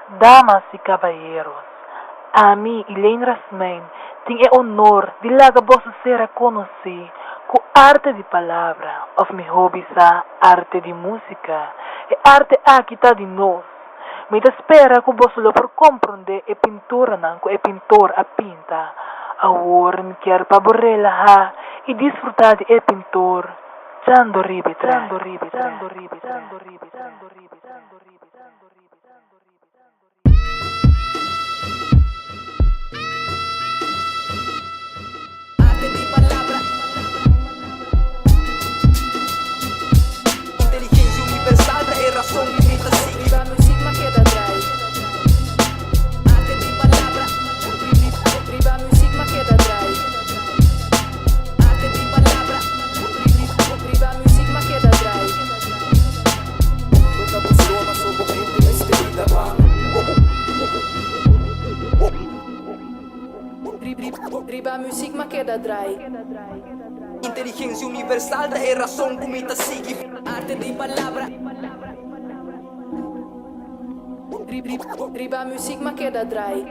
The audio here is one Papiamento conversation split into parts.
Damas y caballeros, ami Elaine Rasmijn tin e honor di laga boso sera conoci cu arte di palabra of miho bisa arte di musica. E arte aki ta di nos. Mi ta spera cu boso lo por comprende e pinturanan cu e pintor a pinta. Awor mi kier pa bo relaha y disfruta di e pintor Chando riba e track. Arte di palabra. Inteligencia universal ta e rason ku mi ta sigui. Riba muziek m'a keda draai. Arte di palabra. Riba muziek m'a keda draai. Arte di palabra. Riba muziek m'a keda draai. No ta bo broma so bo hende mester bida pa. Riba muziek m'a keda draai. Inteligencia universal ta e rason ku mi ta sigui. Arte di palabra. Riba muziek m'a keda draai.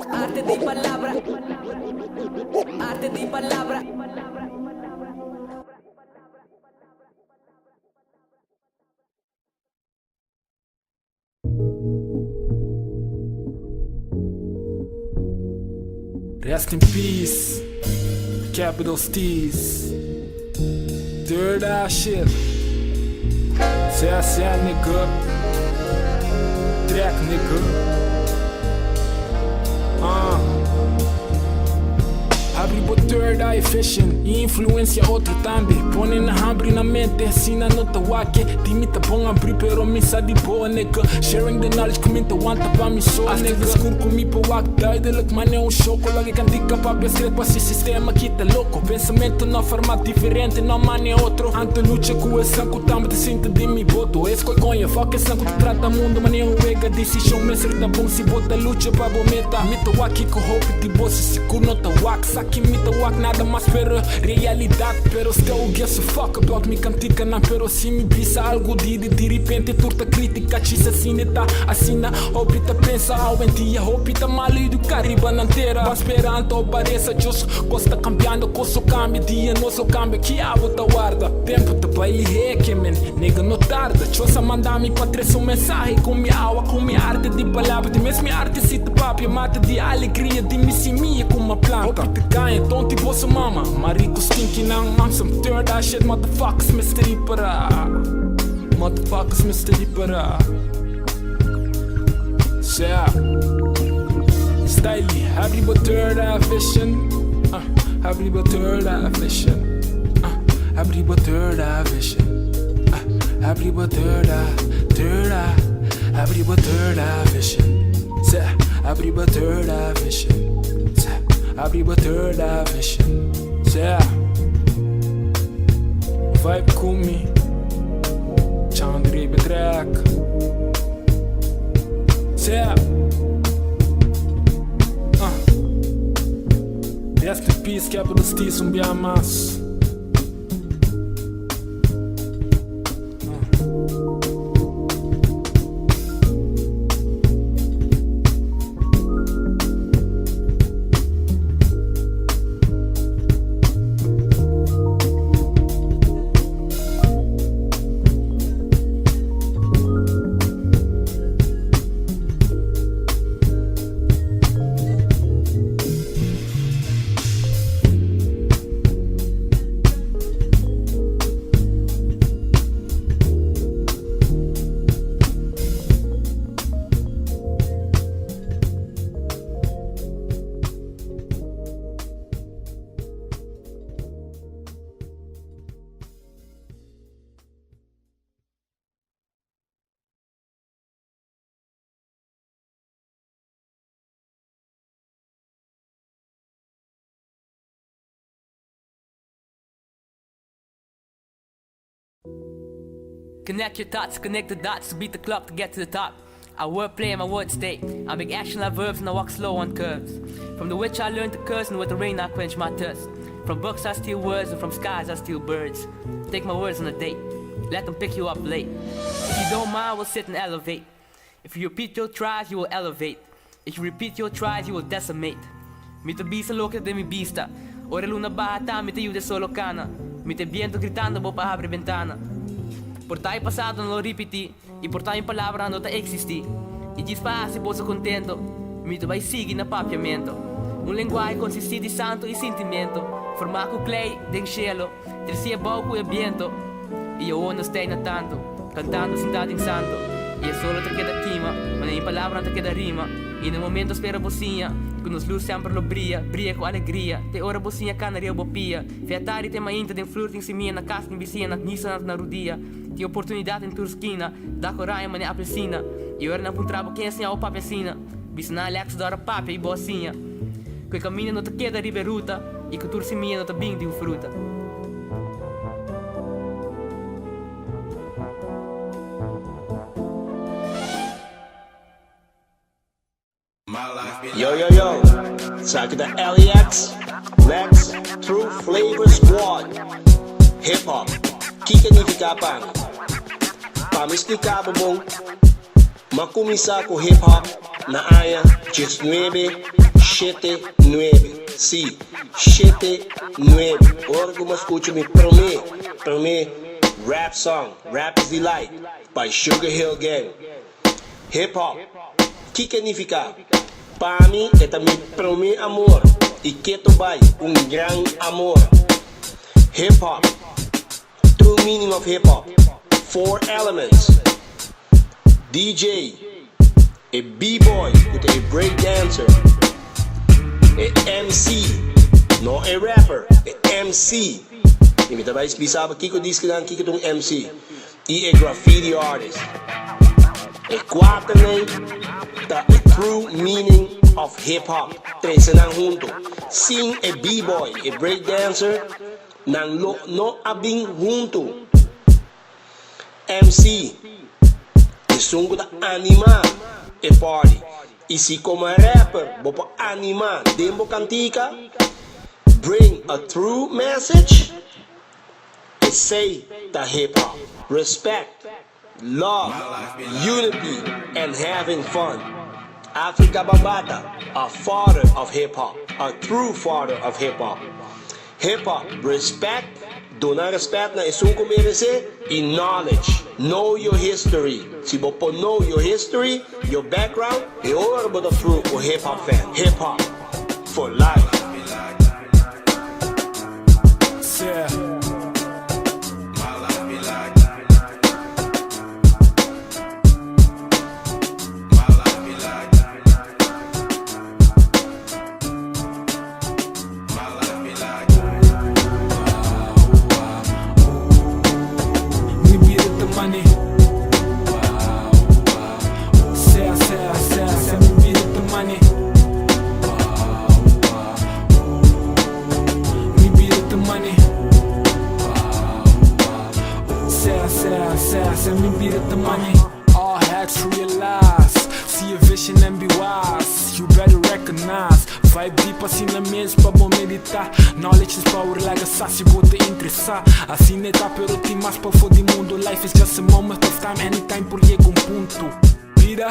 Arte di palabra. Arte di palabra. Rest in peace, Capital Steez. Third eye shit. CSN nigga. Track nigga. Habri bo third eye vision y influencia otro tambe. Pone nan habri nan mente, asina no ta wak. Di mi ta bon abri pero mi sa di bo nigga. Sharing the knowledge ku mi ta wanta pa mi so nigga. Skur ku mi por wak duidelijk mane un shoko. Loke kan dika papia stret pa si sistema kita loko. Pensamento no forma diferente no mane otro. Anto lucha ku esnan ku tambe ta sinta den mi boto. Es koi koño fuck esnan ku ta trata mundo mane un wega. Desishon mester ta bon si bo ta lucha pa bo meta. Mi ta wak kiko hopi di bo si sigur no ta wak. Sa ki mi ta wak nada mas pero realidad. Pero still who gives a fuck about mi kantikanan. Pero si mi bisa algu di di diripente tur ta kritika. Chis asina e ta asina hopi ta pensa awendia. Hopi ta mal eduká riba nan tera. Ban spera anto paresa djos kos ta kambiando. Kos lo kambia dia nos lo kambia ki abo ta warda. Tempu ta bai lihé ke men nigga no tarda. Djos a manda mi pa trese un mensahe ku mi awa ku mi arte di palabra. Di mes mi arte si ta papia mata di alegria di mi simia ku m'a planta. Hopi ta gaña tonti boso mama. Marico stinky nan I'm some third eye shit motherfuckers mester ripara. Motherfuckers mester ripara. Sea Stylie habri bo third eye vision uh, habri bo third eye vision uh, habri bo third eye vision uh, habri bo third eye third eye habri bo third eye vision Sea habri bo third eye vision Sea habri bo third eye vision Sea Vibe ku mi Chandri betrek Sea Rest in peace Capital Steez un bia mas. Connect your thoughts, connect the dots, beat the clock to get to the top. I word play and my words stay. I make action like verbs and I walk slow on curves. From the witch I learned to curse and with the rain I quench my thirst. From books I steal words and from skies I steal birds. Take my words on a date. Let them pick you up late. If you don't mind, we'll sit and elevate. If you repeat your tries, you will elevate. If you repeat your tries, you will decimate. Mi ta bisa loke ta den mi bista. Ora e luna baha ta mi ta yuda e solo kana. Mi ta e biento gritando bo pa habri bentana. Por ta e pasado no lo ripití i por ta mi palabranan no ta eksistí. I djis pa hasi boso kontento, mi ta bai sigui na papiamento. Un lenguahe konsistí di santo i sintimento, formá ku klei den shelo, tresí abou ku e biento. I awor nos tei na tanto, kantando sintá den santo. I e solo ta keda kima, ma na mi palabranan ta keda rima. I na momento spera bo siña ku nos lus semper lo bria, bria ku alegria, te ora bo siña kana riba bo pia. Fe atari te mainta den flur tin simia na kas tin bisia na nisa na rudia tin oportunidat den tur skina da koraña manera apelsina i ora nan puntra bo ken a siña bo papia asina bisa nan Alex dora papia i bo a siña ku e kaminda no ta keda riba e ruta i ku tur simia no ta bin di un fruta. Yo yo yo, esaki ta LEX, Lex, True Flavor Squad, Hip Hop, kiko nifiká pa mi? Pa mi spliká bo bon, m'a kuminsá ku hip hop na aña diesnuebe shete nuebe, sí, shete nuebe, ora ku m'a skucha mi promé, promé rap song, Rapper's Delight, by Sugar Hill Gang. Hip hop, kiko e nifiká? Pa mi e ta mi promé amor i keto bai un gran amor. Hip hop, true meaning of hip hop, four elements, DJ, e B-boy ku ta e break dancer, e MC, no e rapper, e MC, i mi ta bai bisa bo kiko diskinan kiko ta un MC. I e graffiti artist. E kuaternan ta e true meaning of hip hop. Trese nan hunto. Sin e b-boy, e break dancer, nan lo no a bin hunto. MC, esun ku ta anima e party. I si komo rapper bo por anima den bo kantika, bring a true message. Esey ta hip hop. Respect, love, unity and having fun. Afrika Bambaataa, a father of hip hop, a true father of hip hop. Hip hop, respect, duna respet na esun ku merece y knowledge. Know your history. Si bo por know your history, your background, e ora bo ta true un hip hop fan. Hip hop for life. Mi bida ta mane. Sea, sea, sea, sea, mi bida ta mane. Mi bida ta mane. Sea, sea, sea, sea, mi bida ta mane. All hats realize. See a vision and be wise. You better recognize. Vibe deep asina mes pa bo medita. Knowledge is power, laga sa si bo ta interesa. Asina e ta, pero tin mas pafo di mundo. Life is just a moment of time, anytime por yega un punto. Bida,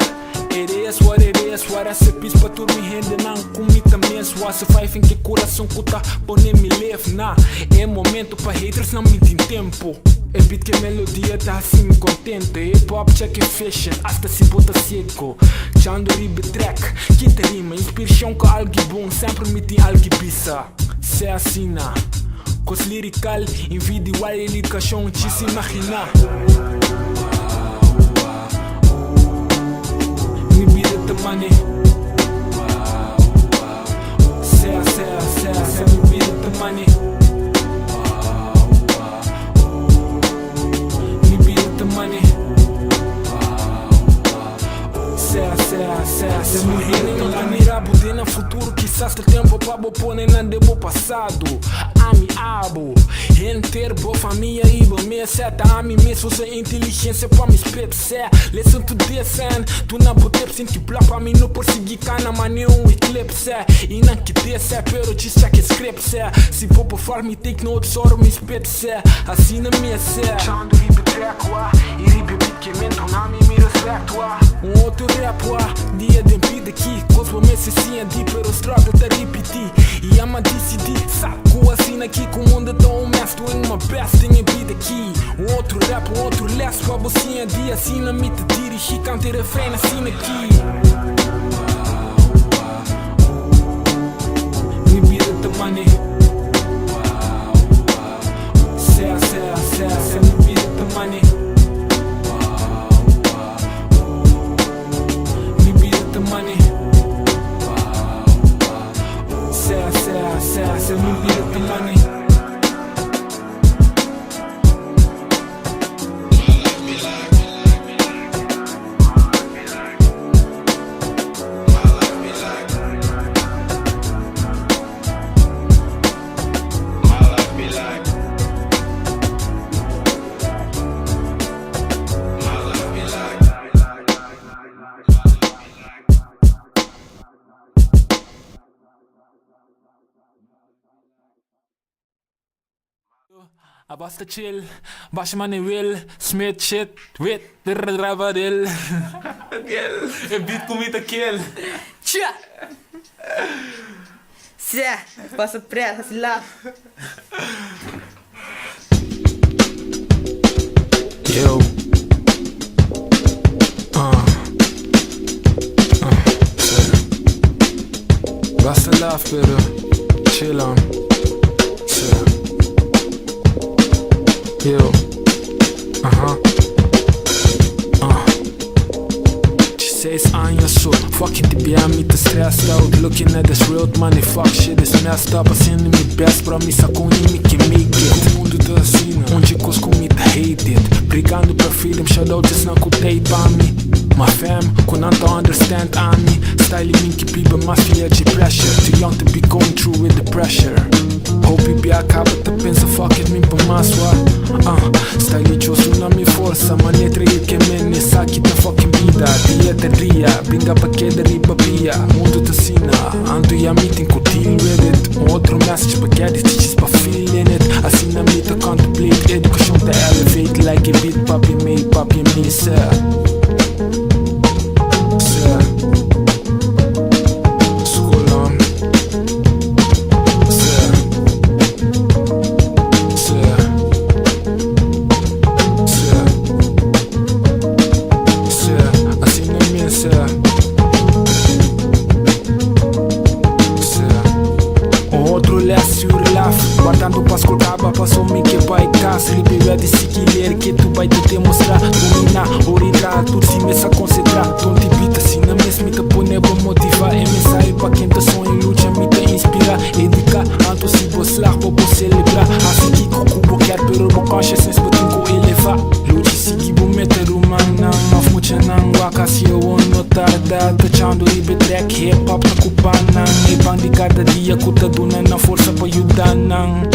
it is what it is. What recipes pa tur mi hendenan ku mi ta mes. Wa survive en ke kurason ku ta pone mi live. Na e momento pa haters nan mi tin tempo. E beat ke melodia ta hasi mi kontento. Hip hop check e vision, hasta si bo ta ciego. Chando riba e track, kin ta rima? Inspirashon ku algi bon, semper mi tin algi bisa. Sea asina, kos lirikal, invidiwal edukashon, chis imagina. Mi bida ta mane. Sea, sea, sea, sea, mi bida ta mane. Mi bida ta mane. Sea, sea, sea, sea, mi hende no ta mira bo den na futuro. Kisas ta tempo pa bo pone nan den bo pasado. Ami, abo, henter bo famia i bo mes. Sea ta ami mes usa inteligencia pa mi spit. Sea, listen to this and duna bo tips. Sinti bla pa mi no por sigui cana mane un eclipse. I nan ki dese, pero djis check e script. Sea, si bo por far mi take notes ora mi spit. Sea, asina mi a sea. Chando riba track, wa, i riba beat. Ke men duna mi mi respect wa. Un otro rap wa dia den bida ki kos bo mester siña di pero struggle ta ripiti i ama disidi sa ku asina ki ku mundo ta un mess doing my best den e bida ki. Un otro rap un otro les pa bo siña di asina mi ta dirigi kanta e refrein asina ki. Mi bida ta mane. Sea sea sea sea mi bida ta mane. Mi bida ta mane. Sea sea sea sea mi bida ta mane. A basta chill, basha mane Will Smith shit wit rrrabadil. E beat ku mi ta kill. Tja! Sè, pasa près, hasi laf. Yo. Sè. Basta laf pero chill on. Sè. Yo. Aha. 6 aña so fucking di bia mi ta stressed out. Looking at this world, money fuck shit is messed up. Haciendo mi best pra mi sa con mi que make it. O mundo ta asina, onde cos cu mi ta hate it. Brigando pa freedom, shout out esnan cu tey pa mi. My fam, cu nan ta understand ami. Style mi ki biba mas via di pressure. Too young to be going through with the pressure. Hopi bia caba ta pensa fuck it, mi pa mas wa. Style choso na mi forsa, manetra e ke men esaki ta fucking bida. Dia ta dia, bringa pa keda riba pia. Mundo ta asina, anto ya mi tin cu deal with it. Un otro message pa get it, djis pa feeling it. Asina mi ta contemplate, educacion ta elevate like a beat papia mi, papia mi, seh. Seh. School on. Seh. Seh. Seh. Seh. Asina mi, seh. Seh. Un otro les y laf. Wardando pa skol kaba paso mi ke bai kas. Riba e wet di sigui leer ke tu bai ta demostra. Domina, orientra, tur si mes a konsentra. Tonti bita asina mes mi ta pone bo motiva. E mensahe pa ken ta soña y lucha mi ta inspira. Educa, anto si bo slag bo por celebra. Haci kico cu bo kier pero bo consciousness bo tin cu eleva. Lucha y sigui bo meta rumannan of muchanan. Wak haci awor no tarda. Tachando riba e track hip hop ta cupa nan. E pan di cada dia cu ta duna nan forsa pa yuda nan.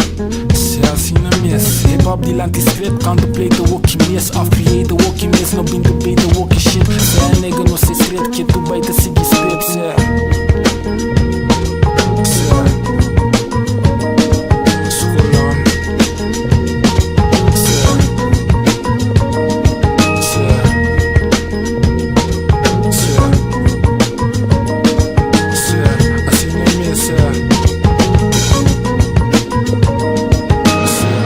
Sea asina mes. Hip hop dilanti script contemplate the woki mes of create the woki mes no bin debate the woki shit. Sea nigga no say script ke tu bai ta sigui spit. Sea. Sea. School on. Sea. Sea. Sea. Sea. Asina mes. Sea. Sea.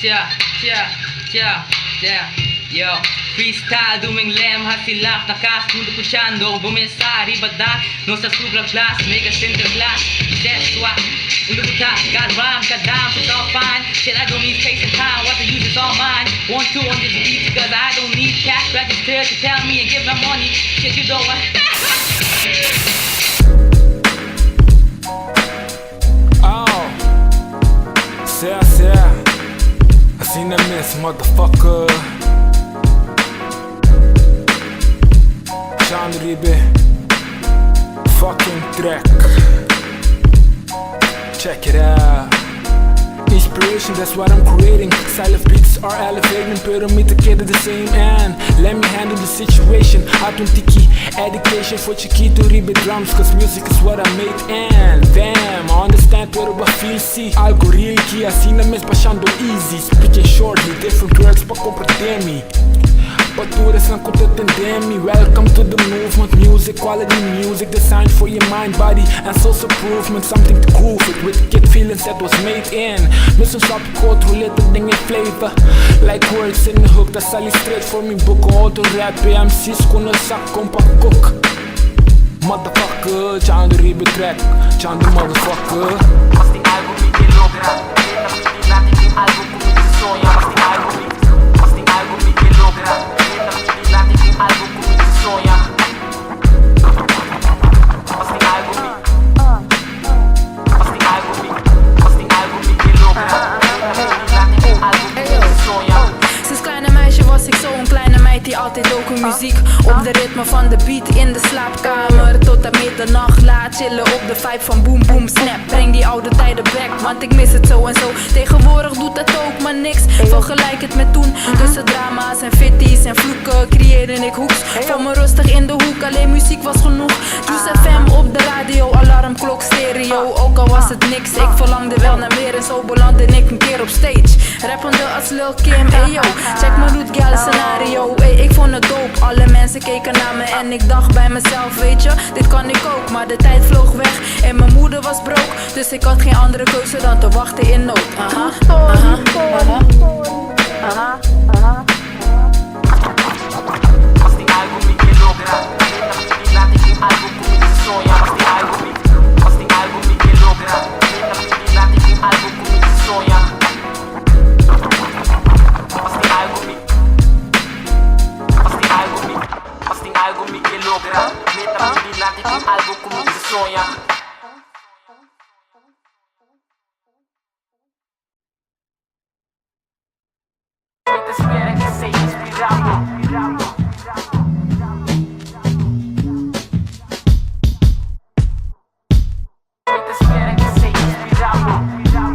Tja, tja, tja, tja, yo. Freestyle, doing lem, hasi laf na kas, mundo puxando, começar riba dak, nossa supla class, mega center class, that's why. Mundo puta, got rhyme, got dimes, it's all fine. Shit, I don't need space and time, what the use is all mine. 1, 2 on this beat, cause I don't need cash register to tell me and give my money. Shit, you don't want. Oh, sea, sea. Asina mes, motherfucker. Chan riba fucking track. Check it out. Inspiration, that's what I'm creating. Style of beats are elevating, pero mi ta keda the same and let me handle the situation. Ata un tiki education for chikito riba drums, 'cause music is what I made and damn, I understand, pero bo feel si algo real ki asina mes bashando easy. Speaking shortly, different words pa comprende mi. Pa tur esnan cu ta tende mi, welcome to the movement. Music, quality music designed for your mind, body and social improvement. Something to groove it with, get feelings that was made in. Mesun stap cu otro letter den e flavor. Like words in the hook, ta sali straight for mi book. Otro rap MC's cu no sa con pa cook. Motherfucker, Chando riba track, Chando motherfucker. Mas tin algo mi ke logra. Meta mi dilanti tin algo cu mi ta soña. Mas tin algo mi, mas tin algo mi ke logra. Meta mi dilanti tin algo cu mi ta soña. Mas tin algo mi, mas tin algo mi, mas tin algo mi ke logra. Meta mi dilanti tin algo cu mi ta soña. Sinds kleine meisje was ik zo'n kleine meid die altijd leuke muziek op de ritme van de beat in de slaapkamer. Tot aan middernacht laat chillen op de vibe van boom boom snap. Breng die oude tijden back, want ik mis het zo en zo. Tegenwoordig doet dat ook maar niks. Vergelijk het met toen. Tussen drama's en fitties en vloeken creëerde ik hooks. Voor me rustig in de hoek, alleen muziek was genoeg. Juice FM op de radio, alarmklok stereo. Ook al was het niks, ik verlangde wel naar meer. En zo belandde ik een keer op stage. Rappende als Lil Kim, hey yo. Check mijn root gal scenario, hey, ik vond het dope. Alle mensen keken naar me en ik dacht bij mezelf, weet je, dit kan ik ook. Maar de tijd vloog weg en mijn moeder was broke. Dus ik had geen andere keuze dan te wachten in nood. Aha. Aha. Mas tin algo mi ke logra. Meta mi dilanti tin algo cu mi ta soña. Mas tin algo mi, mas tin algo mi ke logra. Meta mi dilanti tin algo cu mi ta soña. Mas tin algo mi, mas tin algo mi, mas tin algo mi ke logra. Meta mi dilanti tin algo cu mi ta soña. Mi ta spera cu esey inspira bo. Mi ta spera cu esey inspira bo. Mi ta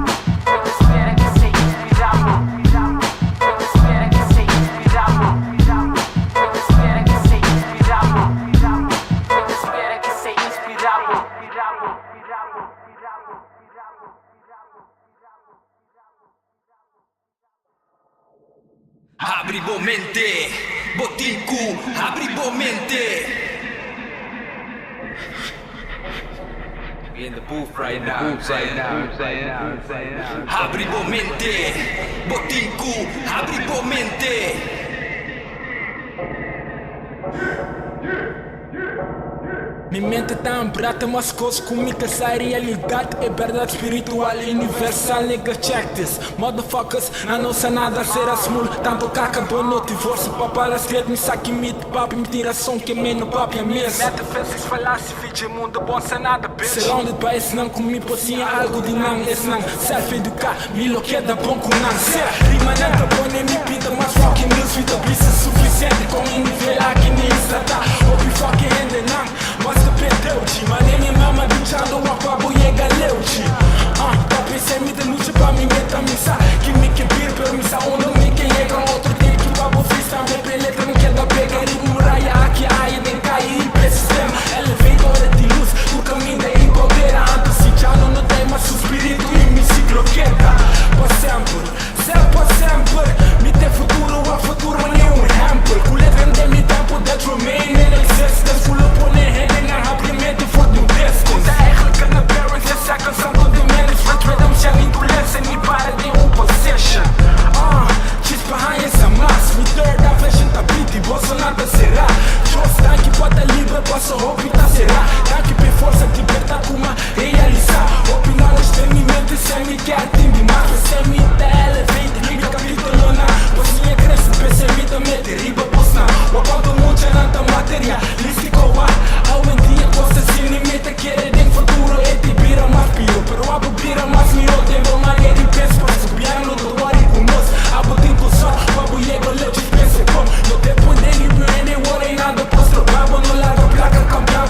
spera cu esey inspira bo. Mi ta spera cu esey inspira bo. Mi ta spera cu esey inspira bo. Mi ta spera cu esey inspira bo. Habri bo mente, bo tin cu habri bo mente. We in the booth right now, right now, right now, right now. Habri bo mente, bo tin cu habri bo mente. Mi mente ta hambrá mas cos cu mi ta sa realidad e berdad spiritual universal. Nigga, check this, motherfuckers. Na no sa nada será smul tanto caca bo no divorcio pa para straight mi sa ki mi papi mi tira som que me no papi a mes. Metaphysics philosophy de mundo bom sa nada, bitch. Surrounded by esnan cu mi por siña algo di nan, esnan self educa mi lo keda bon cu nan. Se rima nan ta pone mi pinta mas fucking news with a bisa suficiente con un nivel aki ni ta hopi fucking hende nan mas depende ma mi mama luchando pa bo yega leu. Ah, ta pensa mi ta lucha pa mi meta, mi sa ki mi ke bir, pero mi sa unda mi ke yega. Otro tempo pa bo freestyle me peletra mi keda pega riba muraya aki aya den cai e sistema elevator di luz tur caminda e poder. Anto si ya no tin mas su spirito y mi ciclo keda pa semper, semper pa semper. Mi tin futuro, a futuro ni un hamper cu letra den mi tempo that remain in existence. Full pone hende na habrimento for the distance. Eigenlijk een appearance en seconds on the management rhythm siya indolence ni para den un position. Ah, chispa esa mas mi third vision ta beauty boso nada será. Dios danki pa ta liber, paso hopi ta será. Danki pa forsa di libertad kuma realisa. Hopi knowledge den mi mente se mi kier tin di mas. Se mi ta elevate mi capítulo na. Bosinha crece pese mi ta mete riba posna. O quanto mucha nanta materialístico wa. Hoy en dia cosas sin limite quiere den futuro e te bira mas pio. Pero abo bira mas mihor den bo manera di pensa. Pa gobierno no worry cu nos. Abo tin cu so pa bo yega leu pensa com. No te pone ni hende worry nada postro. Babo no larga placa cambia.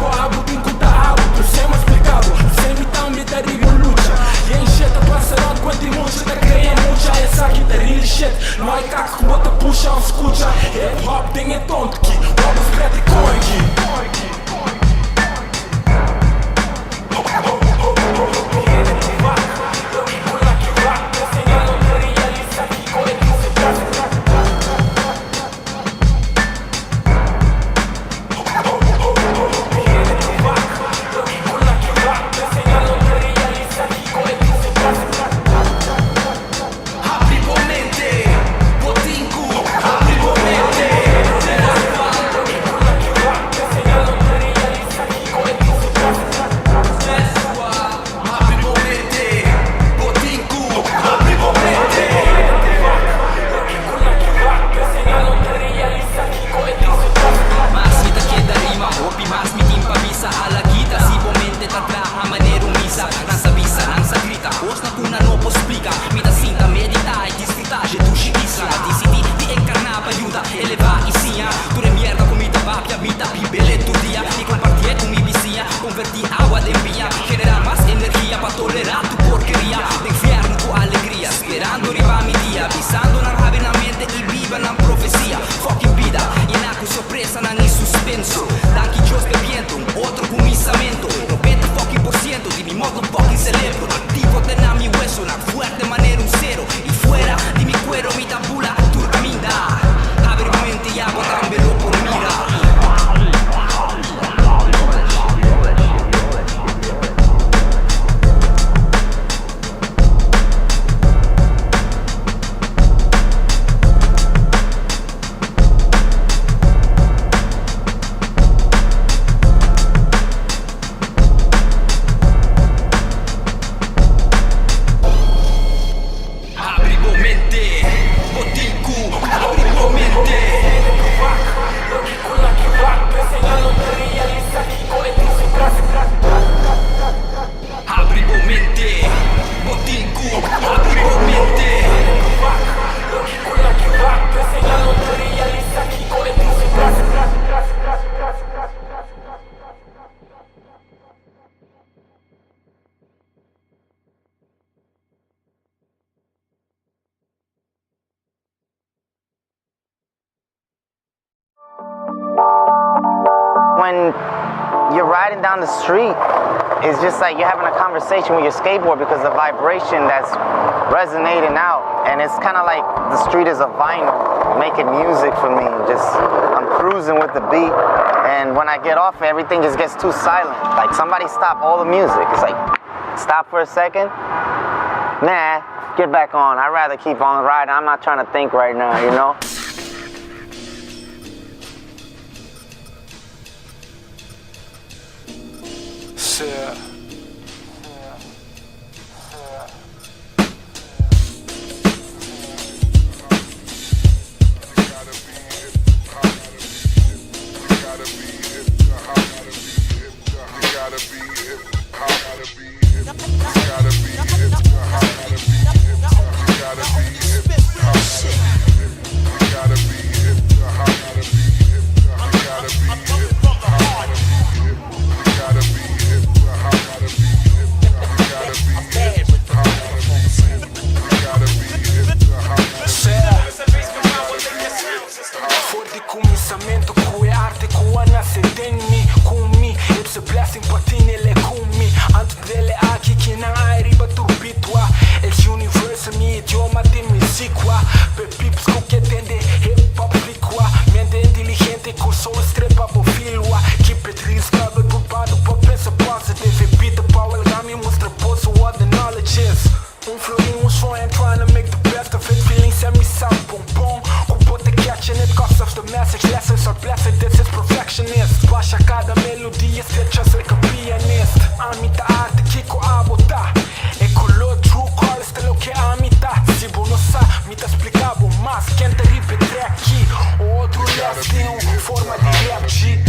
Konvertí awa den biña Generá mas energia pa tolerá tur porkeria Den fièrnu ku alegria Sperando riba mi dia Bisando nan habri nan mente i biba nan profesia Fucking bida Yená ku sorpresanan i suspenso Danki Dios p'e bientu Un otro kuminsamentu 90 fucking por siento di mi motherfucking celebro Aktivo te na mi wesonan Fuerte manera un sero I fuera di mi kuero mi ta bula tur kaminda Habri bo mente ya bo tambe lo por mira. Habri bo mente, bo tin ku habri bo mente. Habri bo mente, bo tin ku habri bo mente. When you're riding down the street, it's just like you're having a conversation with your skateboard because the vibration that's resonating out, and it's kind of like the street is a vinyl making music for me. Just I'm cruising with the beat, and when I get off, everything just gets too silent. Like somebody stop all the music. It's like stop for a second. Nah, get back on. I'd rather keep on riding. I'm not trying to think right now, you know? Sea. Sea. For di kuminsamentu ku e arte ku a nase den mi ku mi It's a blessing pa tin el e ku mi Anto del e aki kinan a riba tur bitua It's universal mi idioma tin musikua P'e pips ku ke tende hip hop flikua Mente inteligente ku so strepa bo filua Keep it real struggle probando pa pensa positive E beat power laga mi mustra boso what the knowledge is Un florin un soñ I'm tryna make the best of it Feeling semi sound bon bon Ku bo ta catching it Cause of the message Lessons are blessed This is perfectionist Basha kada melodia Still just like a pianist Ami ta arte kiko abo ta E color true colors ta loke ami ta Si bo no sa mi ta splica bo mas Ken ta riba e track ki Otro les den un forma di rap G.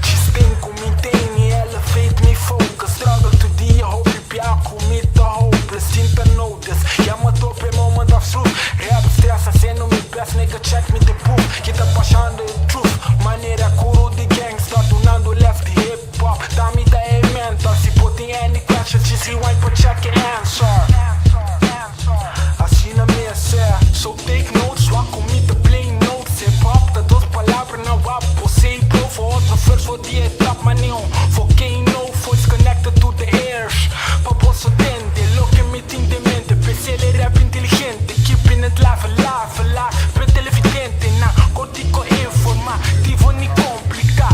Djis tin ku mi tin i elevate mi focus Struggle tur dia hopi bia ku mi ta hopeless Sinta notice, yama tope moment of truth Rap stress haciendo mi best nigga check me the proof Ki ta pashando e truth Manera kuru di gangsta dunando les di hip hop Ta mi ta e mentor Si bo tin any question djis rewind pa check e answer Asina mester So take notes wak ku mi ta play notes Hip hop ta dos palabra na wap Bo say bro for otro verse for di e top Maneho for Kano voice connected to the ears Pa boso tende loke mi tin den mente P'esei e rap inteligente Keeping it live alive alive P'e televidente nan Kortiko informativo ni kompliká.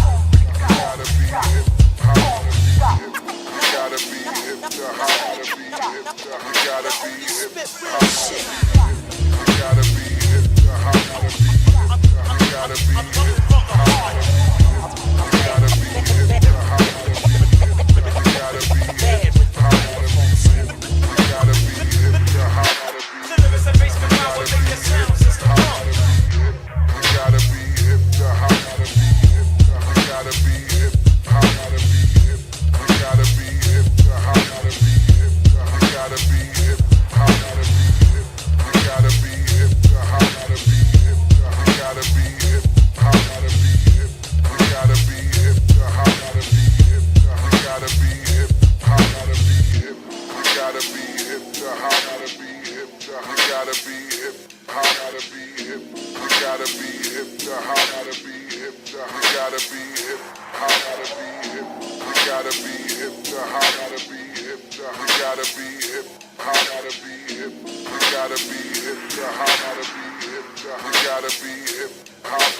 be hip hop, gotta be hip. You gotta be hip to hop, gotta be hip to. You gotta be hip hop, gotta be hip. You gotta be hip to hop, gotta be hip to. You gotta be hip hop, gotta be hip. You gotta be hip to hop, gotta be hip to. You gotta be hip hop.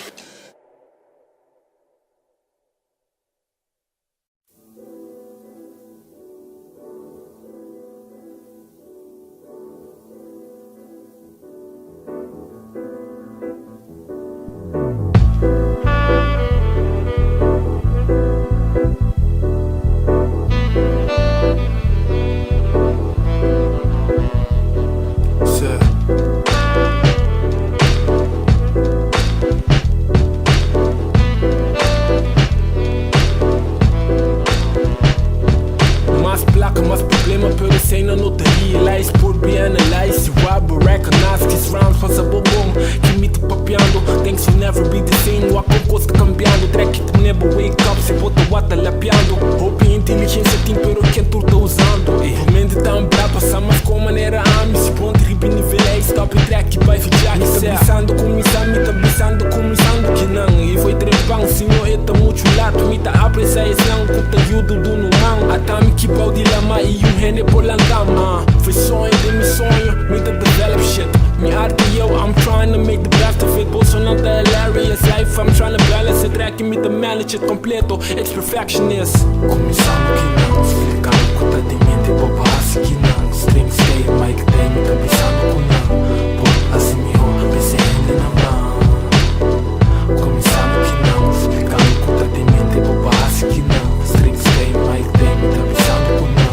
Si. Mas placa, mas problema, pero esey nan no ta realize. Por be analyze, you I will recognize these rhymes pasa bo bon ki mi ta papiando. Things will never be the same, wak con cos ta cambiando. Track ki ta never wake up si bo ta wata lapiando. Hopi inteligencia tin pero ken tur ta usando. E mente ta hambrá pa sa mas con manera ami. Si bon ta riba e nivel ey, stop e track ki bai ficha. Mi ta bisando cuminsa, mi ta bisando cuminsando kinan. E foi trempan, si no e ta muchu laat. Mi ta aprecia esnan cu ta yuda dunu man. Ata mi ki bou di lama y un hende por lanta ma. Foi soño den mi soño, mi ta develop shit. Mi arte yo, I'm trying to make the best of it. Bosonan ta hilarious, life I'm trying to balance it. Track mi ta manage it completo, it's perfectionist. Cuminsando kinan, splicando cu ta den mente bo pa haci kinan. Strings stay, mic day, mi ta bisando cu nan por haci miho, p'esey hende nan ban. Cuminsando kinan, splicando cu ta den mente bo pa haci kinan. Strings stay, mic day, mi ta bisando cu nan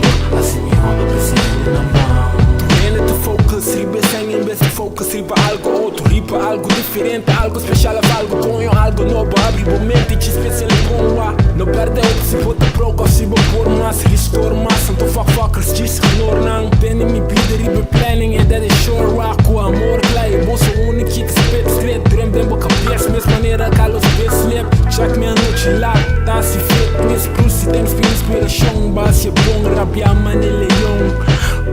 por haci miho, p'esey hende nan ban. Tur hende ta focus riba esei en bes di focus riba algo otro, riba algo diferente, algo special of algo coño, algo nobo. Abri bo mente, djis pensa el bon wa. No perde hoop si bo ta broke of si bo por mas, restore mas. Anto fuck fuckers, djis ignore nan. Tene mi bida riba e planning en dat is sure wa. Cu amor cla e bo so uni ki ta spit straight. Dream den bo cabes, mes manera Carlos Bislip. Check mi anochi laat, ta haci fitness. Plus si thanks pa inspiracion, bo haci e bon rabia mane leon.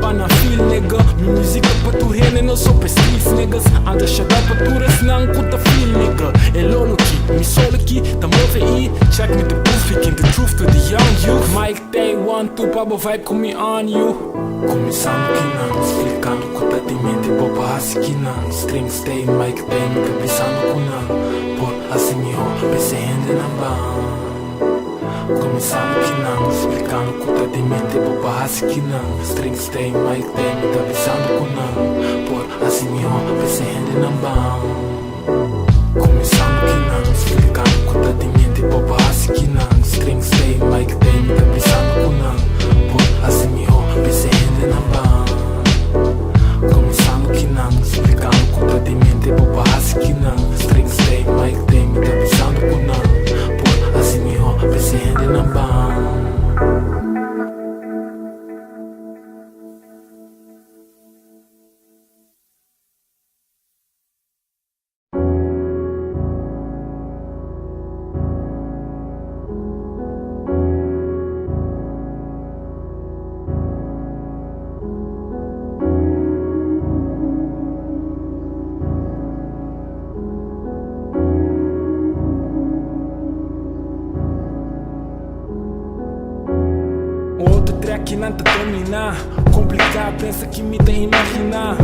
Pa nan feel nigga, mi music ta pa tur hende no so pa e streets niggas. Anto shout out pa tur esnan cu ta feel nigga. E lolo ki, mi solo ki ta move i check mi ta proof speaking the truth to the young youth. Mic day one two pa bo vibe cu mi on you. Cuminsando kinan, splicando cu ta den mente bo pa haci kinan. Strings stay, mic day, mi ta bisando cu nan por haci miho, p'esey hende nan ban. Cuminsando kinan, splicando cu ta den mente bo pa haci kinan. Strings stay, mic day, mi ta bisando cu nan por haci miho, p'esey hende nan ban. Cuminsando kinan, splicando cu ta den mente bo pa haci kinan. Strings stay, mic day, mi ta bisando cu nan por haci miho, p'esey hende nan ban. Cuminsando kinan, splicando cu ta den mente bo pa haci kinan. Strings stay, mic day, mi ta bisando cu nan por haci miho, p'esey hende nan ban. Otro track ki nan ta domina. Complica pensa ki mi ta imagina.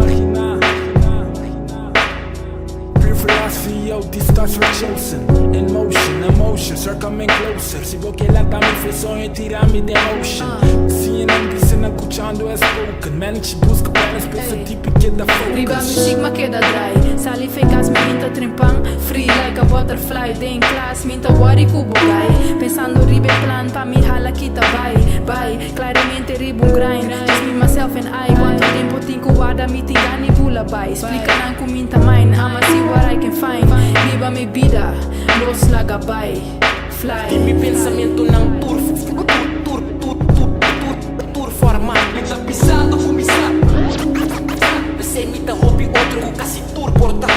Pure philosophy, yo, these thoughts were chosen. In motion, emotions are coming closer. Si bo ke lanta mi fe soño tira mi den ocean. CNN bisa nan cuchando es spoken. Manage busca balance, pensa deep y keda Riba focus. muziek ma keda draai. Sali fe cas mi minta trimpan. Free like a butterfly. Den klas minta worry ku bo guy. Pensando riba e plan pa mi hala kita bai. Bai, claramente riba un grind. Just me, myself and I. Cuanto tempo tin ku warda mi tin gana bula bai. Splica nan ku minta mine. I'ma see what I can find. Biba mi bida, los laga bai. Fly. Di mi pensamentonan tur tur tur tur tur tur tur forma. Mi ta pisando ku mi sa P'esei mi ta hopi otro ku kasi tur por ta.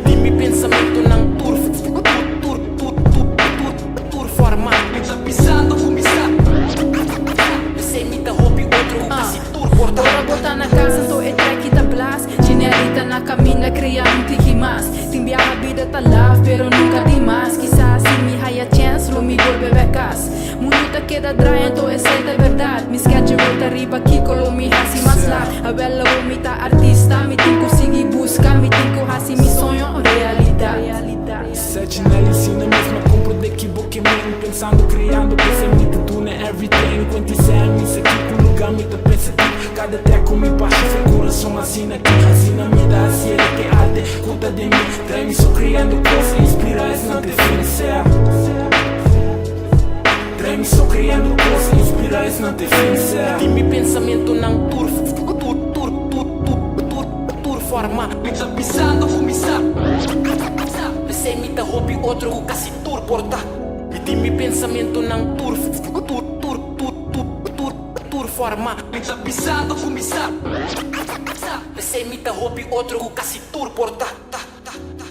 Di mi pensamentonan tur tur tur tur tur tur tur forma. Mi ta pisando ku mi sa P'esei mi ta hopi otro ku kasi tur por ta. Ora bo ta na casa to e trek ta blaas. crea un tiki mas. Tin biaha bida ta laf, pero nunca di mas. Kisas si mi haya chance, lo mi bolbe bek cas. Mundo ta keda draai, anto esey ta berdad. Mi schedule ta riba kico lo mi haci mas laat. Awel awo mi ta artista, mi tin cu sigui busca, mi tin cu haci mi soño realidad. Seginelli sina mesma compro de que boque men. Pensando, creando, pensa mi ta duna everything. 27 mi sa kico lugar mi ta pensa deep. Cada track cu mi pasa fe curason asina aki. Asina mi ta haci ke arte conta di mi. Trai mi so creando cos, inspira es no te fin sea. Trai mi so creando cos, inspira es no te fin sea. Di mi pensamentonan tur tur tur tur tur tur tur forma. Mi ta pisando ku mi sa. P'esei mi ta hopi otro ku kasi tur por ta. Mi tin mi pensamentonan tur tur tur tur tur tur tur forma. Mi ta pisando ku mi sa. P'esei mi ta hopi otro ku kasi tur por ta. Ta ta ta ta.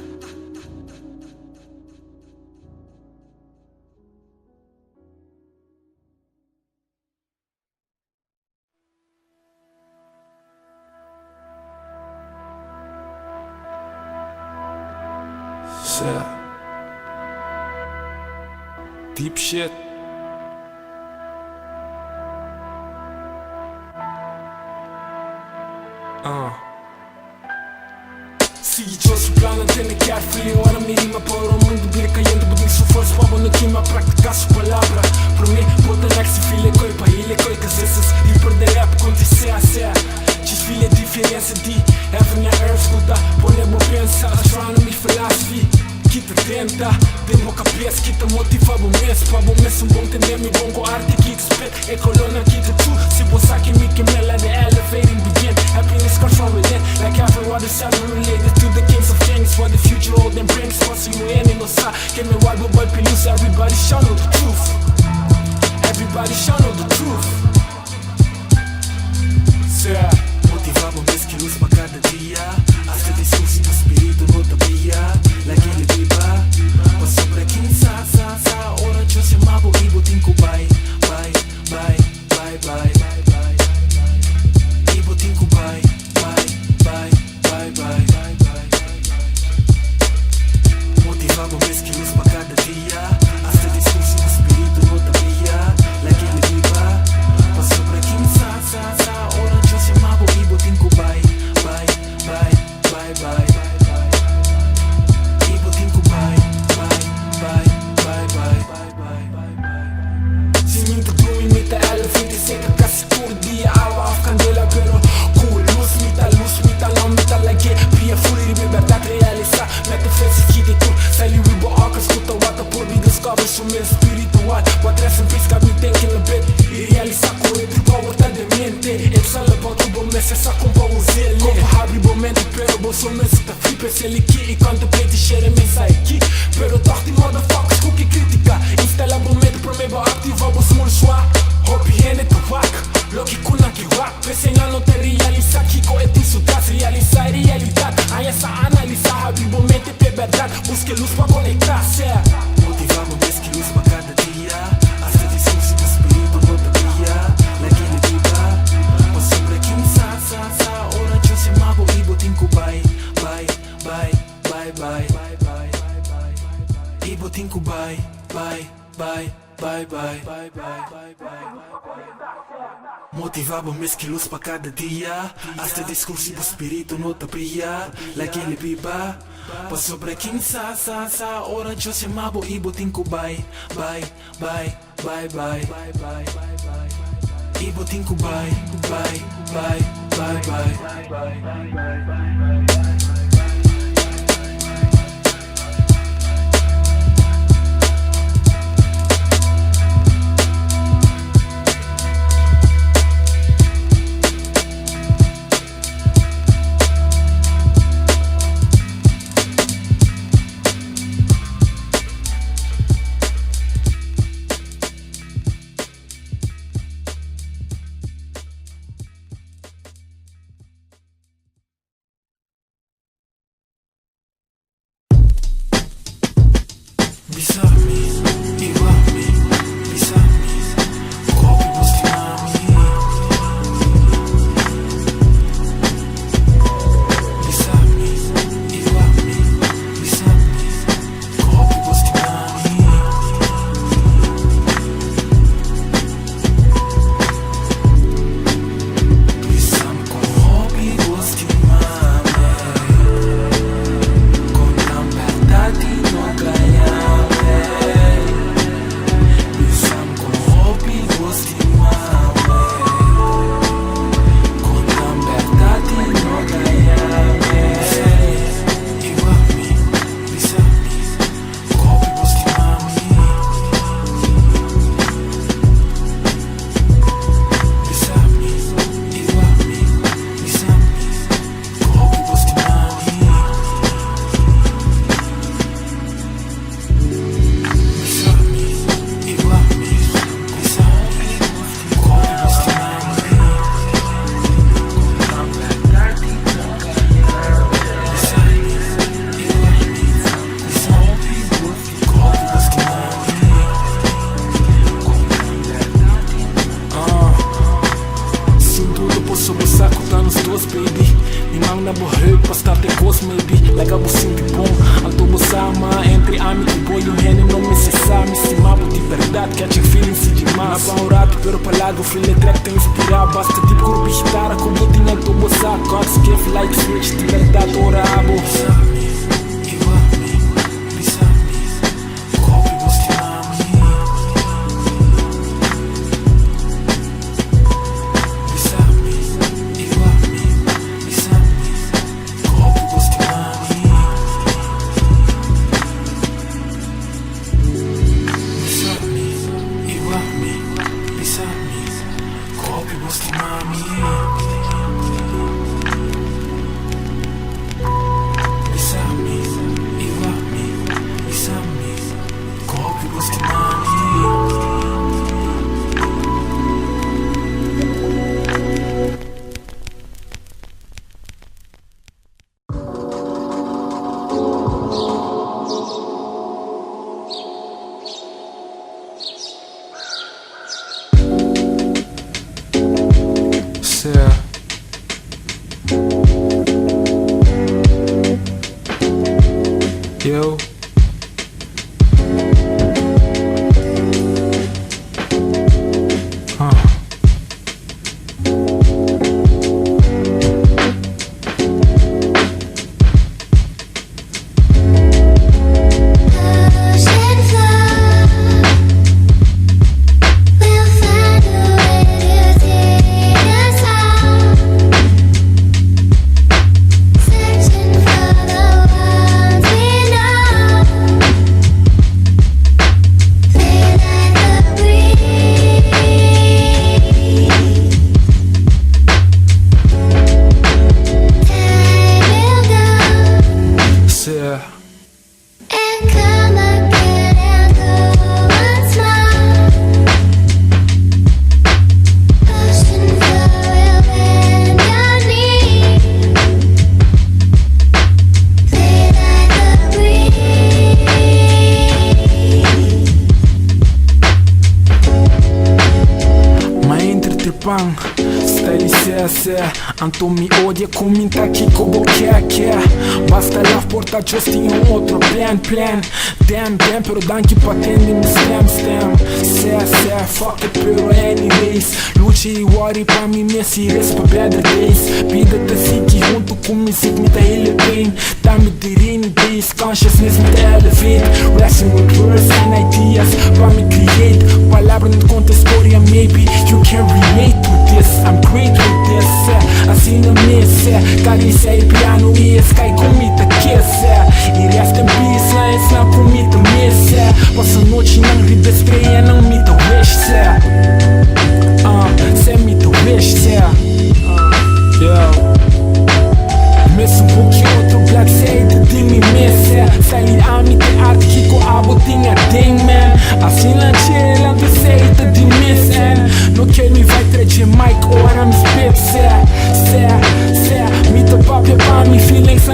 Yeah. Deep shit. Sigui Dios su plan, tende carefully. Ora mi rima pa ora mundo bira cayendo. Bo tin su força pa bo no kima. Practica su palabra. Prome, bota next file koi pa ile koi. Cause this is deeper than rap. Conti sea sea. Just feel a diferença di heaven and earth. Escuta, pone bo pensa. Astronomy, philosophy. Kita tenta, den bo cabes, kita motiva bo mes. Pa bo mes un bon tende mi bon ko arte ki spit. E colona kita true. Si bo sa mi ke mela the elevating begin. Happiness comes from within. Like every water seven related to the kings of kings. What the future hold and brings. Paso you in no sa. Ke me wild boy pilus. Everybody shall know the truth. Everybody shall know the truth. Yeah. Motiva bo mes ki luz pa cada dia. Hasta discurso do espírito no tabia. Like ele biba. Pasobra ken sa sa sa. Ora Dios yama bo y bo tin cu bay. Bay, bay, bay, bay, bay. Y bo tin cu bay, bay, bay, bay, bay, bay. Motiva bo mes ki luz pa cada dia. Hasta discurso do espírito no tabia. Like ele biba. Pasobra ken sa sa sa. Ora Dios yama bo y bo tin cu bay, bay, bay, bay, bay, bay. Y bo tin cu bay, bay, bay, bay, bay, bay, bay. Si mi ta drumi, mi ta elevate. Seca casi tur dia, awa of candela. Pero cu luz, mi ta luz, mi ta long, mi ta like. Bria full riba berdad realisa. Metafísica di tur. Sali riba oca, escuta what por be discover su mes spiritual. What rest in peace got me thinking a bit. Y realisa cu e true power ta den mente. It's all about you, bo mes sa compose. Como habri bo mente, pero bo so mes ta flip. Esey ki y contemplate share mes aki. Pero toch die motherfuckers cu ke critica. Instala bo mente, prome bo activa bo small swa. Hopi hende ta wak, loke cu nan ke wak. P'esey nan no ta realisa kico e tin su tras. Realisa e realidad. Aya sa analisa, habri bo mente pe berdad. Busca luz pa conecta, sea. Motiva bo mes ki luz pa cada dia. Hasta discurso do espírito no tabia. Like ele biba. Pasobra ken sa sa sa. Ora Dios yama bo y bo tin cu bay, bay, bay, bay, bay, bay. Y bo tin cu bay, bay, bay, bay, bay, bay. Motiva bo mes ki luz pa cada dia. Hasta discurso do espírito no tabia. Like ele biba. Pasobra ken sa sa sa. Ora Dios yama bo y bo tin cu bay, bay, bay, bay, bay, bay. Y bo tin cu bay, bay, bay, bay, bay, bay. Bate cos maybe, laga bo sinti bon. Anto bo sa ma entre ami cu bo y hende no mester sa. Mi stima bo di berdad, catching feelings y dimas. Na pa un rato, pero pa largo, feel track ta inspira. Basta di corpo y guitarra cu bo tin, anto bo sa. God's gift, light switch, di berdad ora abo. Bisa mi, iwa mi, bisa mi, kopi bo stima mi. Bisa mi, iwa mi, bisa mi, kopi bo stima mi. Bisa mi, iwa mi, bisa mi, kopi bo stima mi. Bisa mi, iwa mi, bisa mi, kopi bo stima mi. Sea. Yo. Ah. Ocean floor, we'll find a way to take us out. Searching for the ones we know. Play like the breeze. Time will go. Sea. And come again and go once more. Ocean flow will bend your knee. Play like the breeze. Ma entre trepang, style sea sea. Anto mi odia comenta kiko bo ke ke. Basta love porta just tin un otro plan plan. Damn damn, pero danki pa tende mi stem stem. Sea sea, fuck it, pero anyways. Lucha y worry pa mi mes y rest pa better days. Bida ta sigui hunto cu music mi ta heal pain. Tambe di rainy days, consciousness mi ta elevate. Wrestling with words and ideas pa mi create. Palabra no conta historia, maybe you can relate to this. I'm great with this, asina mes, caricia e piano y sky cu mi ta kiss, Y rest in peace, na esnan cu mi ta miss, Pasa nochi nan riba strea nan mi ta wish, Send me the wish, yeah. Yo. Mes book otro black say di mi mes, Style ami te art kiko abo tin a ding man. Asina chill anto say ta di mes en no kill mi vai trece mic ora mi spit. Se, se, se, mi ta papia pa mi feelings.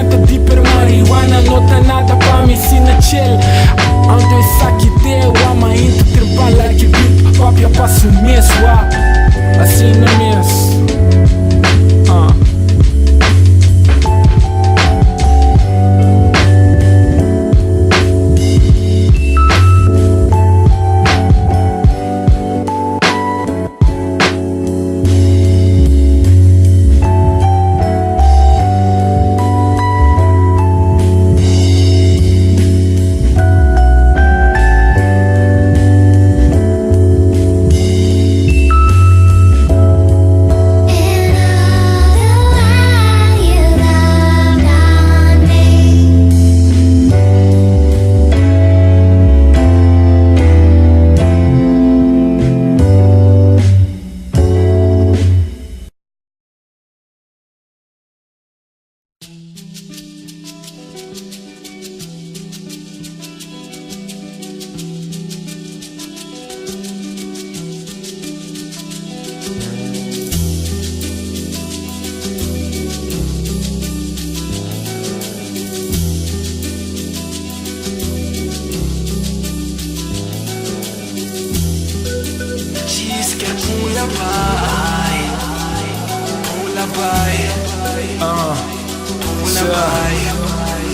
bai.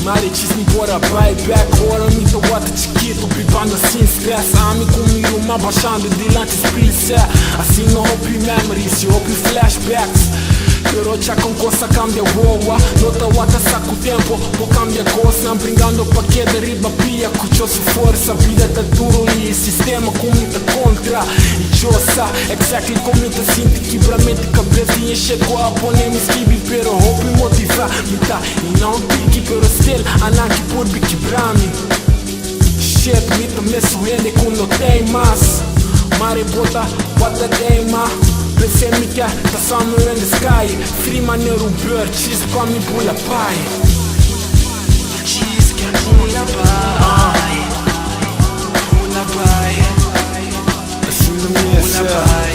Mari djis mi por a bai bek ora mi tawata chikito bibando sin stress ami ku mi ruman bashando dilanti spil sè asina hopi memories y hopi flashbacks pero cha con cos a cambia wowa no tawata sa cu tempo por cambia cosnan bringando pa keda riba pia cu cho su forsa bida ta duro y e sistema cu mi ta contra y cho sa exactly con mi ta sinti kibramento cabes di e cu a pone mi skibi pero hopi motiva mi ta Y no un tiki pero still anan ki purbi kibrami. Shit mi ta mesun hende ku no ten mas. Mari bota what a day ma. Pensé mi ke ta somewhere in the sky. Free manera un bird djis pa mi bula bai. Djis ke bula bai. Bula bai. Asina mi Bula esei. bai.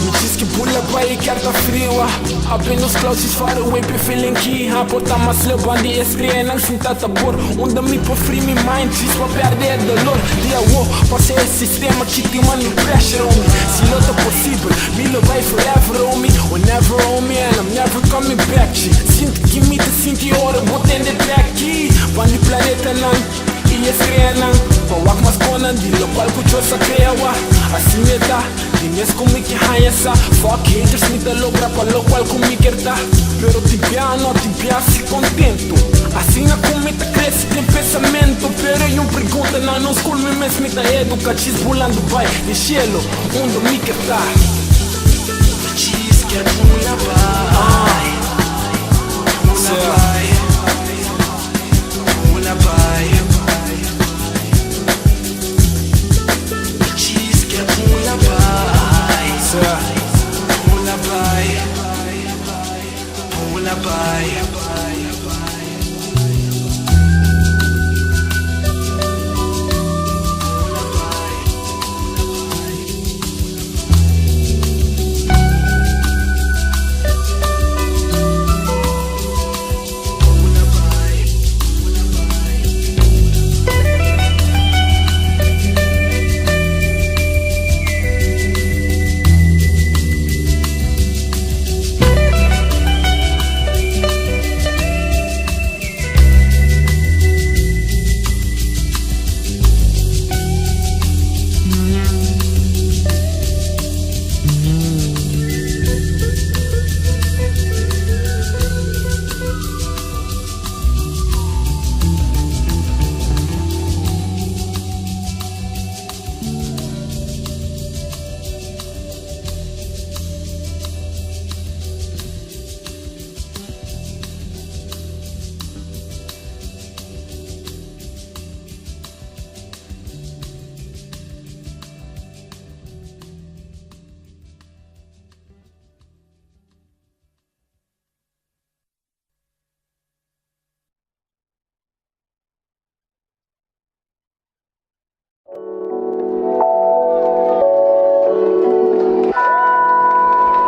Mi djis ki bula bai e kier ta friu Apenas clouds is far away pe feeling ki ha por ta mas leu bandi e streanan sin ta ta por unda mi por free mi mind djis pa perde e dolor di awo pasa e sistema ki tin mani pressure on mi si lo ta posibel mi lo bai forever homie or never homie and I'm never coming back chi Sinti ki mi ta sinti ora bo tende track ki Ban di planetanan i e streanan Pa wak mas konan di lokual ku Dios a krea wa Asina e ta, di mes ku mi ke haña sa Fuck haters mi ta logra pa lokual ku mi ker ta Pero tin bia no tin bia si kontentu Asina ku mi ta krese den pensamentu Pero e un pregunta na nos kul mi mes mi ta eduka Djis bulando bai den shelu unda mi ker ta. Djis ker bula bai. Bula bai. Bula bai. Djis ker bula bai. Bula bai. Bula bai.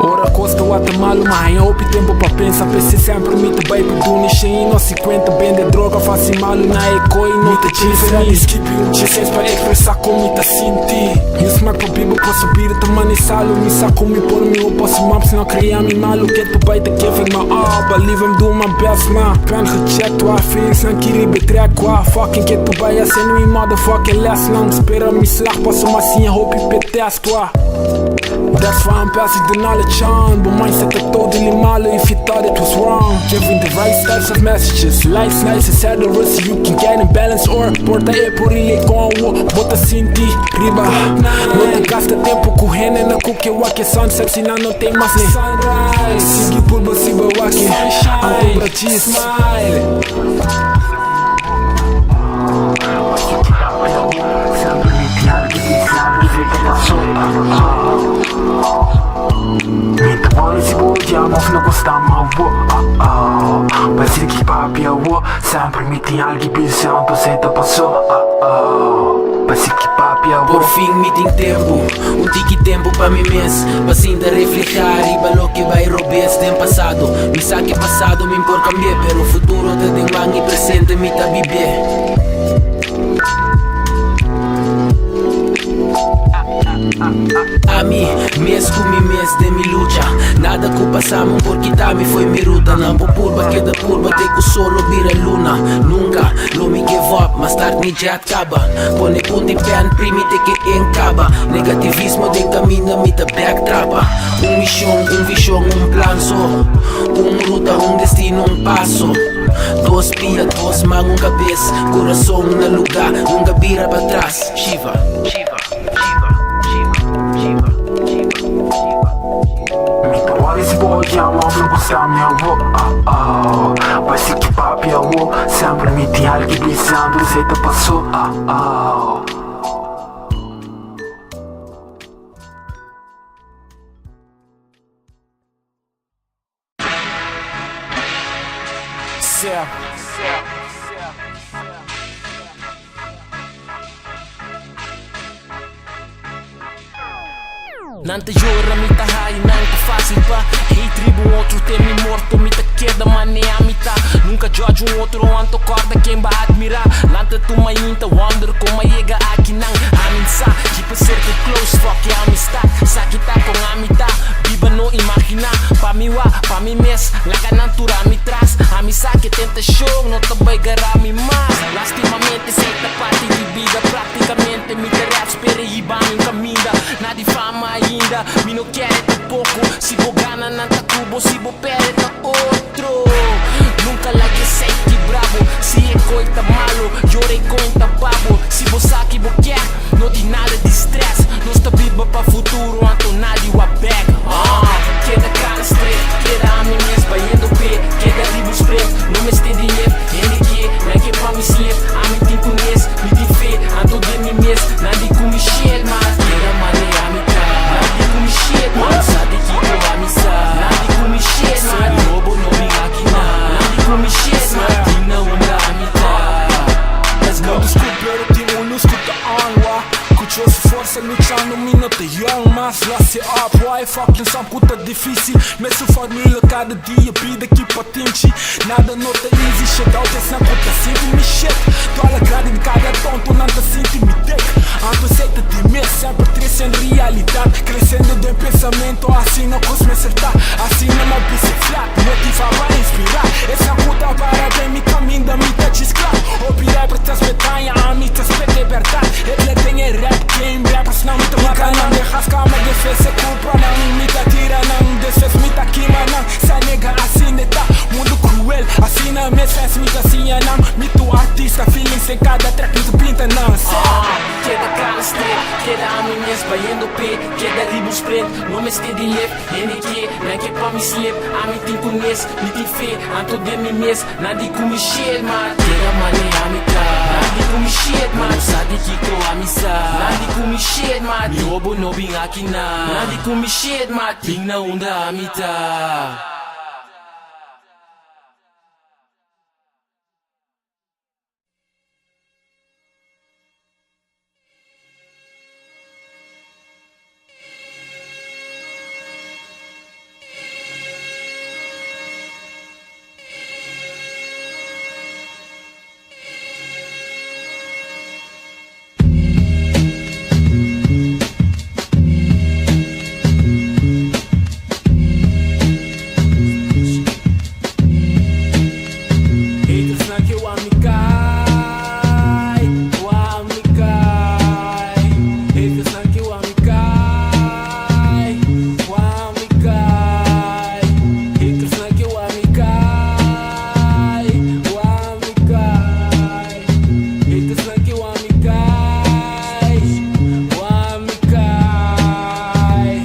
Ora kos ta wak ta malu ma haña hopi tempu pa pensa p'esei semper mi ta bai pa duna shen i no 50 bende droga fasi malu na e koi no ta chisa mi skipi un chesens pa ekspresá kon mi ta sinti Mi smak pa biba paso bida ta mane salu mi sa ku mi por mi hopi paso maps no kria mi malu ket pa bai ta giving my all believe I'm doing my best ma pen gecheckt wa feelings nan ki riba e track wa fucking ket pa bai hasiendo mi motherfucking les nan spera mi slag paso ma siña hopi p'e test wa That's why I'm passing the knowledge on Bo mindset ta totally malo if you thought it was wrong Giving the right types of messages Life's nice etc so you can get in balance Or por ta e por relate con awo bo ta sinti riba No ta gasta tempo ku hende na ku ke wak e sunset si nan no tin mas ni sunrise Sigui purba si bo wak e anto bra djis Smile. papia. Por fin mi tin tempu, un tiki tempu pa mi mes, pa sinta reflehá riba loke bai robes den pasado. Mi sa ke pasado mi por kambi'é, pero futuro ta den man i presente mi ta bib'é. Ami mes ku mi mes den mi lucha, nada ku pasa mi por kita mi fo'i mi ruta. Nan por purba keda purba te ku sol lo bira luna. Nunka lo mi give up, mas tard mi jet kaba. Pone punta i pen primi te ke en kaba. Negativismo den kaminda mi ta bek trapa. Un mishon, un vishon, un plan so. Un ruta, un destino, un paso. Dos pia, dos man, un kabes. Kurason na lugá, nunka bira patras. Shiva, Shiva, Shiva, Shiva, Shiva, Shiva, Shiva. Mi ta wòrdu si bo yama òf lo buska mi awo, oh oh. Bai sigui papia awo, semper mi tin algu bisando esei ta pasó, oh oh. Nan ta yora, mi ta hari, nan ta fácil pa hate riba un otro te mi morto mi ta keda manea mi ta nunca judge un otro anto corda ken ba admira lanta tu mainta wonder con a yega aki nan ami sa keep a circle close fuck e amistad sa ki ta con ami ta biba no imagina pa mi wa pa mi mes laga nan tura mi tras ami sa ke tentacion no ta bay gara mi mas lastimamente esey ta parti di bida practicamente mi ta rap spera hiba mi un caminda na di fama ainda mi no kere tampoco si bo gana nan ta cu bo si bo perde ta otro nunca laga esey kibra bo si e coy ta malo yora e coin ta pa bo si bo sa ki bo kier no tin nada di stress nos ta biba pa futuro anto nadi wak bek ah keda cara straight keda ami mes bayendo pe keda riba un sprint no mester di lef hende ke nan ke pa mi slip ami tin cu nes mi tin fe anto den mi mes nan di cu mi shit ma keda manera mi ta nan di cu mi shit ma sa di kico ami sa nan di cu mi shit ma di hobo no bin aki na nan di cu mi shit ma tin na unda ami ta let's go. Mundu skur pero tin un lus ku ta on wa Ku txeu su forsa luchando mi no ta young mas Lost it up why fucking sam ku ta dificil Mesun formula kada dia bida ki patinchi Nada no ta easy shit out esnan ku ta sinti mi shit Dola grandi di kada tonto nan ta sinti mi dik Anto esei ta di mes semper trece en realidad Crescendo den pensamento asina kos mester ta Asina mi a bisa flat motiva pa inspira Esnan ku ta para den mi kaminda mi ta chiscla Hopi rappers ta spetaña ami ta spet e berdad Hitler den e rap game rappers nan mi ta mata nan Den gas kama defensa culpa nan mi ta tira nan Despues mi ta kima nan Sa nega asina e ta mundu cruel Asina mes fans mi ta siña nan Mi tu artista feelings den kada track mi ta pinta nan Sa. Keda cara straight, keda ami mes bayendo pe Keda riba un sprint, no mester di lef Hende ke, nan ke pa mi slip Ami tin ku nes, mi tin fe, anto den mi mes Nan di ku mi shit, ma keda mane ami ta Nan di ku mi shit, ma no sa di kiko ami sa Nan di ku mi shit, ma mi hobo no bin aki na Nan di ku mi shit, ma bin na unda ami ta. Haters nan ke wak mi kai, wak mi kai. Haters nan ke wak mi kai, wak mi kai. Haters nan ke wak mi kai, wak mi kai. Haters nan ke wak mi kai, wak mi kai.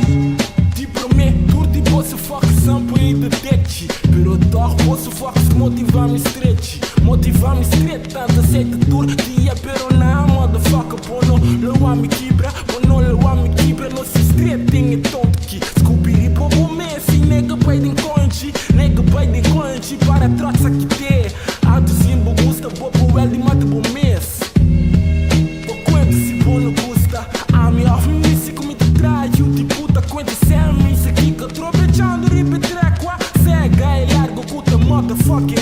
Di promé tur di boso fuck sampo ei ta dekchi Pero tòg boso fucks motivá mi stretchi Motivá mi stret tanta seta tur dia Pero na motherfucker bo no lo wak mi kibra Bo no lo wak mi kibra no si stret den e tonto ki Skupi riba bo mes i nega bai den konchi Nega bai den konchi para trotsa ki te Anto sin bo gusta bo por wèl di mata bo mes Bo kuenta si bo no gusta.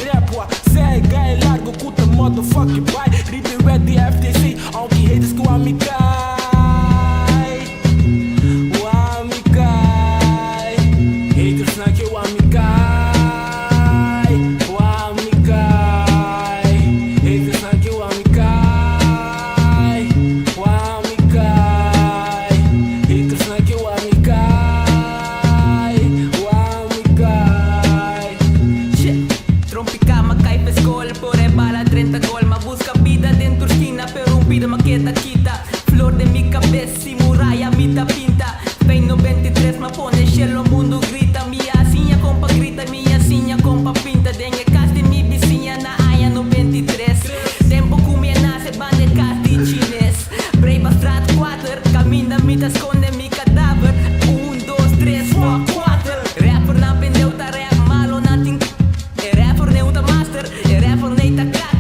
rap wa. Sea gai largo ku ta motherfucking bai. Riba wet di FTC, aunke haters ku ami kai. Ami kai. Haters na ku ami kai. Ami kai. Haters na ku ami kai. Ami kai. Haters na ku ami kai. Ami kai. Shit. Trompika m'a kai pa skol, por e bala 30 gol. M'a buska bida den skina, pero un bida maketa kita. Flor den mi kabes, i muraya mi ta pinta. Pain 93, m'a pone shelo mundo grita. Mi a siña kon pa grita, mi a siña kon pa pinta. Den e kas di mi bisiña na aña 93. Tempo ku mi a nase band'i kas di chines. Breebastraat 4, kaminda mi ta skonde mi kadaver. 1, 2, 3, 4, 4. Rapper nan pendeu ta rap malo nan tin. E rapper no ta master, e rapper no ta crack.